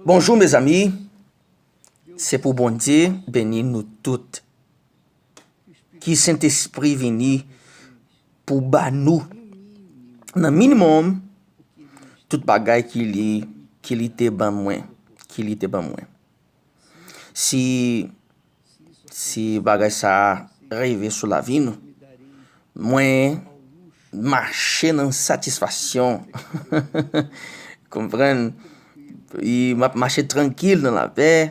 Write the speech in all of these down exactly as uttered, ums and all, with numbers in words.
Bonjou, mezanmi. Se pou Bondye beni nou tout. Ki Sentespri vini pou ba nou, nan minimòm, tout bagay ki li, ki li te ban mwen, ki li te ban mwen. Si, si bagay sa a rive sou lavi nou, mwen mache nan satisfaksyon. Konprann? E m ap mache trankil nan lapè,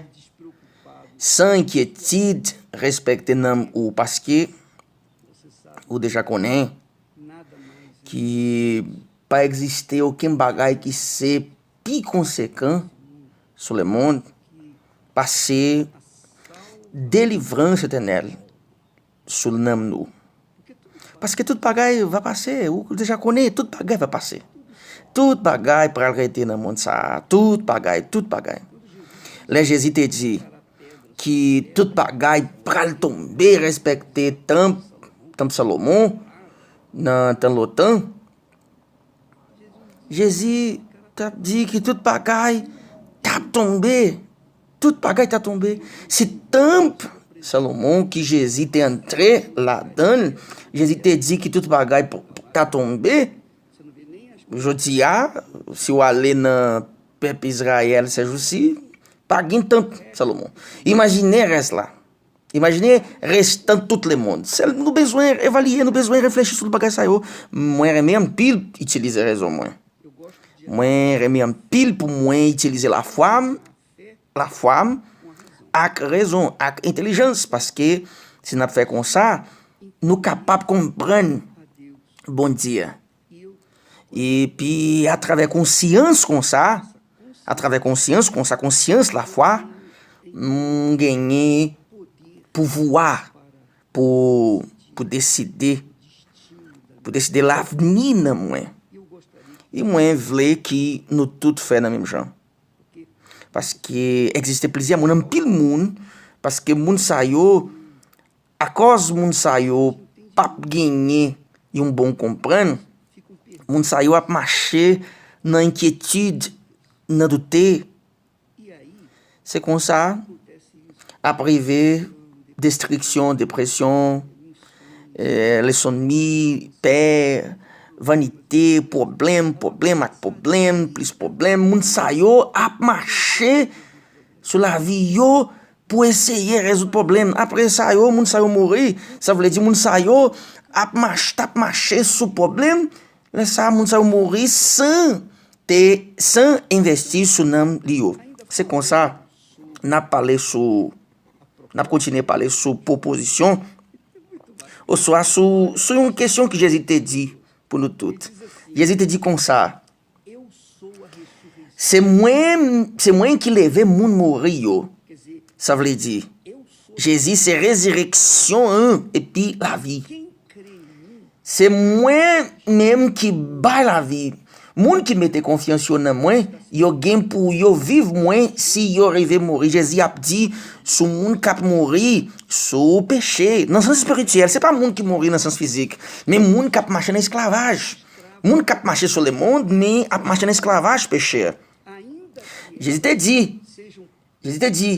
san enkyetid, respekte nanm ou, paske ou deja konnen ki pa egziste okenn bagay ki se pi konsekan sou lemonn pase delivrans etènèl sou nanm nou. Paske tout bagay va pase, ou deja konnen, tout bagay va pase. Tout bagay pral rete nan mond sa a, tout bagay, tout bagay. Lè Jezi te di ki tout bagay pral tonbe, respekte tanp, tanp Salomon, nan tan lontan, Jezi t ap di ki tout bagay t ap tonbe. Tout bagay t ap tonbe. Se tanp Salomon ki Jezi te antre ladan l. Jezi te di ki tout bagay p-, p-, t ap tonbe. Jodi a, si w ale nan pèp Izrayèl sèjousi, pa gen tanp Salomon. Imajine rès la. Imajine restan tout lemonn. Sèl nou bezwen evalye, nou bezwen reflechi sou bagay sa yo. Mwen renmen anpil itilize rezon mwen. Mwen renmen anpil pou mwen itilize lafwa m, lafwa m ak rezon, ak entèlijans, paske si n ap fè konsa, nou kapab konprann Bondye. Epi, atravè konsyans konsa, atravè konsyans konsa, konsyans lafwa, m genyen pouvwa pou, pou deside, pou deside lavni nan mwen. E mwen vle ki nou tout fè nan menm jan. Paske egziste plizyè moun, anpil moun, paske moun sa yo, akòz moun sa yo p ap genyen yon bon konprann, moun sa yo ap mache nan enkyetid, nan doute. Se konsa, ap rive destriksyon, depresyon, eh, lensomni, pè, vanite, pwoblèm, pwoblèm ak pwoblèm, plis pwoblèm. Moun sa yo ap mache sou lavi yo pou eseye rezoud pwoblèm. Apre sa yo, moun sa yo mouri. Sa vle di moun sa yo ap mach-, t ap mache sou pwoblèm. Lè sa a, moun sa yo mouri san te, san envesti sou nanm li yo. Se konsa, n ap pale sou, n ap kontinye pale sou pwopozisyon, oswa sou, sou yon kesyon ke Jezi te di pou nou tout. Jezi te di konsa, se mwen, se mwen ki leve moun mouri yo. Sa vle di, Jezi se rezireksyon an epi lavi. Se mwen menm ki bay lavi. Moun ki mete konfyans yo nan mwen, yo gen pou yo viv mwen si yo rive mouri. Jezi ap di sou moun k ap mouri sou peche. Nan sans espirityèl, se pa moun ki mouri nan sans fizik, men moun k ap mache nan esklavaj. Moun k ap mache sou lemonn, men ap mache nan esklavaj peche. Jezi te di, Jezi te di,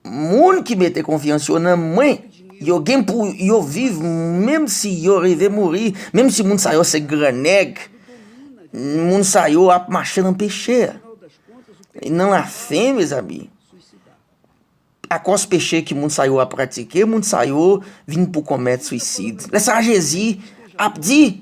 moun ki mete konfyans yo nan mwen, yo gen pou yo viv, menm si yo rive mouri, menm si moun sa yo se gran nèg, moun sa yo ap mache nan peche. Nan lafen, mezanmi, akòz peche ki moun sa yo ap pratike, moun sa yo vin pou komèt swisid. Lè sa a, Jezi ap di,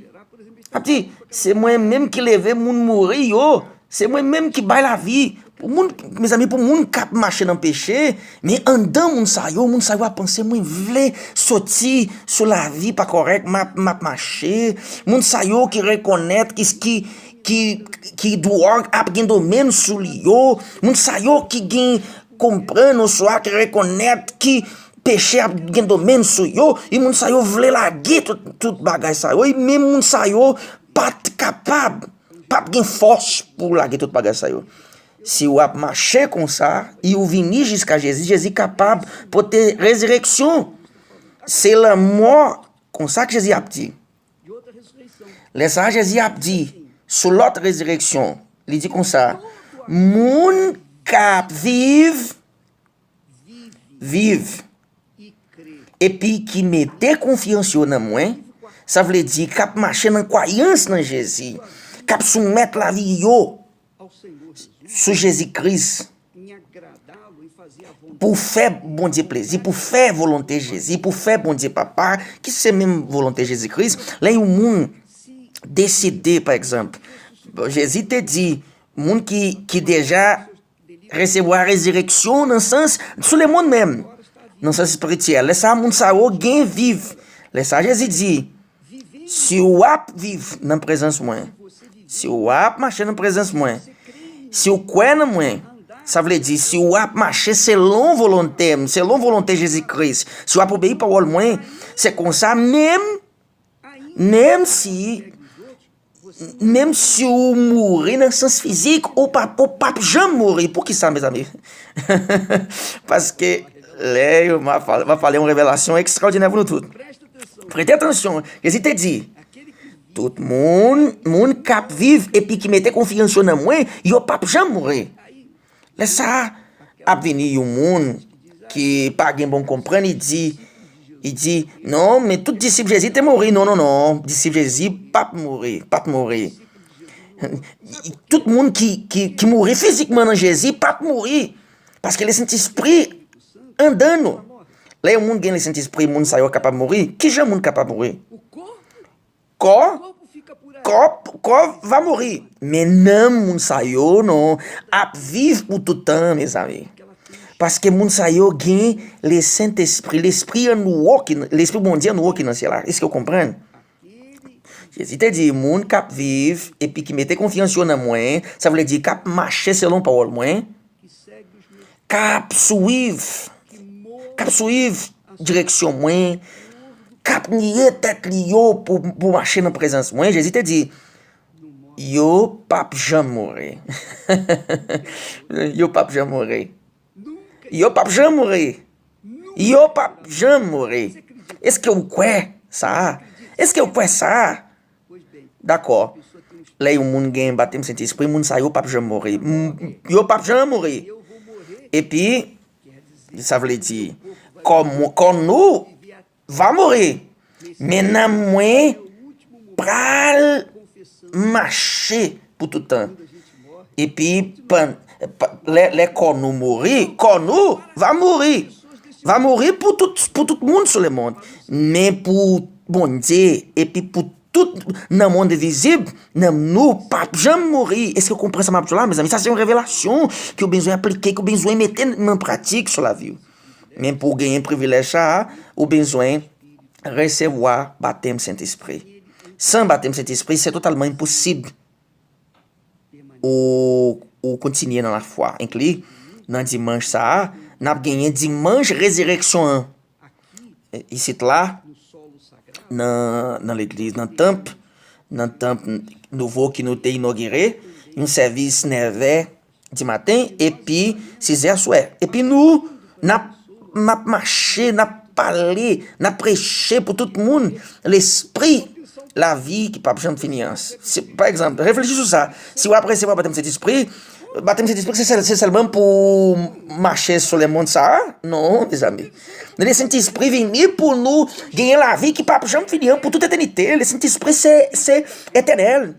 ap di, se mwen menm ki leve moun mouri yo. Se mwen menm ki bay lavi. Pou moun, mezanmi, pou moun k ap mache nan peche, men anndan moun sa yo, moun sa yo ap panse, "Mwen vle soti sou lavi pa kòrèk, m ap, m ap mache." Moun sa yo ki rekonèt ki, ki, ki, ki dwòg ap gen domèn sou li yo. Moun sa yo ki gen konprann oswa ki rekonèt ki peche ap gen domèn sou yo, e moun sa yo vle lage tout, tout bagay sa yo, e menm moun sa yo pa t kapab, pa t gen fòs pou lage tout bagay sa yo. Si w ap mache konsa, e ou vini jiska Jezi, Jezi kapab pote rezireksyon. Se lanmò, konsa k Jezi ap di. Lè sa a, Jezi ap di, sou lòt rezireksyon, li di konsa, moun, k ap viv, viv, epi ki mete konfyans yo nan mwen, sa vle di k ap mache nan kwayans nan Jezi, k ap soumèt lavi yo sou Jezi Kris, pou fè Bondye plezi, pou fè volonte Jezi, pou fè Bondye Papa, ki se menm volonte Jezi Kris. Lè yon moun desede, pa egzanp, Jezi te di, moun ki, ki deja resevwa rezireksyon nan sans, sou lemonn menm, nan sans espirityèl. Lè sa a, moun sa yo gen viv. Lè sa a, Jezi di, si w ap viv nan prezans mwen, si w ap mache nan prezans mwen, si w kwè nan mwen, sa vle di, si w ap mache selon volonte m, selon volonte Jezi Kris, si w ap obeyi pawòl mwen, se konsa menm, menm si, menm si w mouri nan sans fizik, ou p ap, ou p ap janm mouri. Poukisa, mezanmi? Paske lè yo, m a pale, m a pale yon revelasyon ekstraòdinè pou nou tout. Prete atansyon, Jezi te di, tout moun, moun k ap viv epi ki mete konfyans yo nan mwen, yo p ap janm mouri. Lè sa a, ap vini yon moun ki pa gen bon konprann, li di, li di, non, men tout disip Jezi te mouri. Non, non, non, disip Jezi p ap mouri, p ap mouri. Tout moun ki, ki, ki mouri fizikman nan Jezi p ap mouri. Paske Lesentespri anndan nou. Lè yon moun gen Lesentespri, moun sa yo kapab mouri. Kijan moun kapab mouri? Kò, kò, kò va mouri. Men nanm moun sa yo, non, ap viv pou tout tan, mezanmi. Paske moun sa yo gen Lesentespri, Lespri an nou ki, Lespri Bondye an nou ki nan syèl la. Èske w konprann? Jezi te di, moun k ap viv epi ki mete konfyans yo nan mwen, sa vle di k ap mache selon pawòl mwen, k ap swiv, k ap swiv direksyon mwen, k ap niye tèt li yo pou, pou mache nan prezans mwen. Jezi te di, yo p ap janm mouri. Yo p ap janm mouri. Yo p ap janm mouri. Yo p ap janm mouri. Èske w kwè sa a? Èske w kwè sa a? Dakò. Lè yon moun gen batèm Sentespri, moun sa yo p ap janm mouri. M- Yo p ap janm mouri. Epi, sa vle di, kò mwen, kò nou va mouri. Men nanm mwen pral mache pou tout tan. Epi, pan- pa- lè, lè kò nou mouri, kò nou va mouri. Va mouri pou tout, pou tout moun sou lemonn. Men pou Bondye, epi pou tout nan mond envizib, nanm nou p ap janm mouri. Èske w konprann sa m ap di w la, mezanmi? Sa se yon revelasyon ke w bezwen aplike, ke w bezwen mete nan pratik sou lavi w. Men pou w genyen privilèj sa a, ou bezwen resevwa batèm Sentespri. San batèm Sentespri, se totalman enposib ou, ou kontinye nan lafwa. Enkli nan dimanch sa a, n ap genyen dimanch rezireksyon an. E, isit la, nan, nan legliz, nan tanp, nan tanp nouvo ki nou te inogire, yon sèvis nèvè dimaten, epi sizè aswè. Epi nou, n ap, n ap mache, n ap pale, n ap preche pou tout moun. Lespri, lavi ki p ap janm fini an. Se, pa egzanp, reflechi sou sa. Si w ap resevwa batèm Sentespri, batèm Sentespri se sèl, se sèlman pou mache sou lemonn sa a? Non, mezanmi. Lè Sentespri vini pou nou genyen lavi ki p ap janm fini an pou tout etènite. Lè Sentespri se, se etènèl.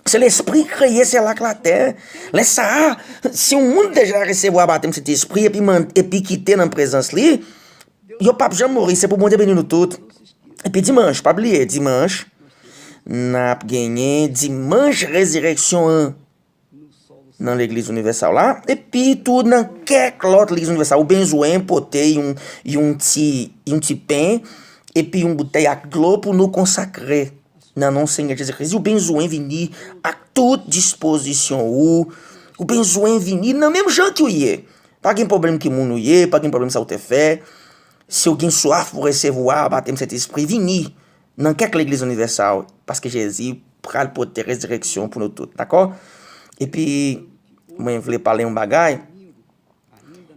Se Lespri ki kreye syèl ak latè. Lè sa a, si yon moun deja resevwa batèm Sentespri epi, man- epi kite nan prezans li, yo p ap janm mouri. Se pou Bondye beni nou tout. Epi dimanch, pa bliye, dimanch, n ap genyen dimanch rezireksyon an nan legliz inivèsal la. Epi tou nan kèk lòt legliz inivèsal, ou bezwen pote yon, yon ti, yon ti pen, epi yon boutèy ak dlo pou nou konsakre nan non Senyè Jezi Kris. Ou bezwen vini ak tout dispozisyon ou. Ou bezwen vini nan menm jan ke w ye. Pa gen pwoblèm ki moun ou ye, pa gen pwoblèm sa ou te fè. Si w gen swaf pou resevwa batèm Sentespri, vini nan kèk legliz inivèsal, paske Jezi pral pote rezireksyon pou nou tout, dakò? Epi, mwen vle pale yon bagay.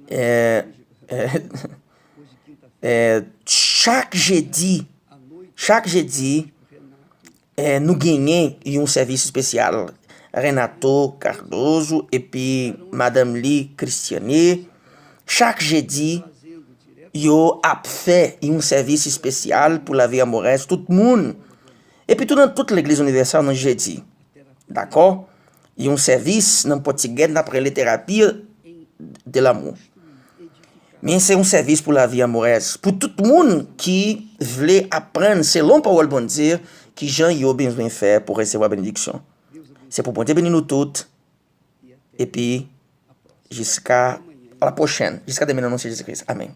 Eh, eh, eh, chak jedi, chak jedi, eh, nou genyen yon sèvis espesyal. Renato Cardozo epi madanm li Christiane, chak jedi, yo ap fè yon sèvis espesyal pou lavi amorèz tout moun. Epi tou nan tout legliz inivèsal nan jedi. Dakò? Yon sèvis nan pòtigè n ap rele terapi de lanmou. Men se yon sèvis pou lavi amorèz. Pou tout moun ki vle aprann selon pawòl Bondye, kijan yo bezwen fè pou resevwa benediksyon. Se pou Bondye beni nou tout. Epi, jiska la pwochèn. Jiska demen nan non Jezi Kris. Amèn.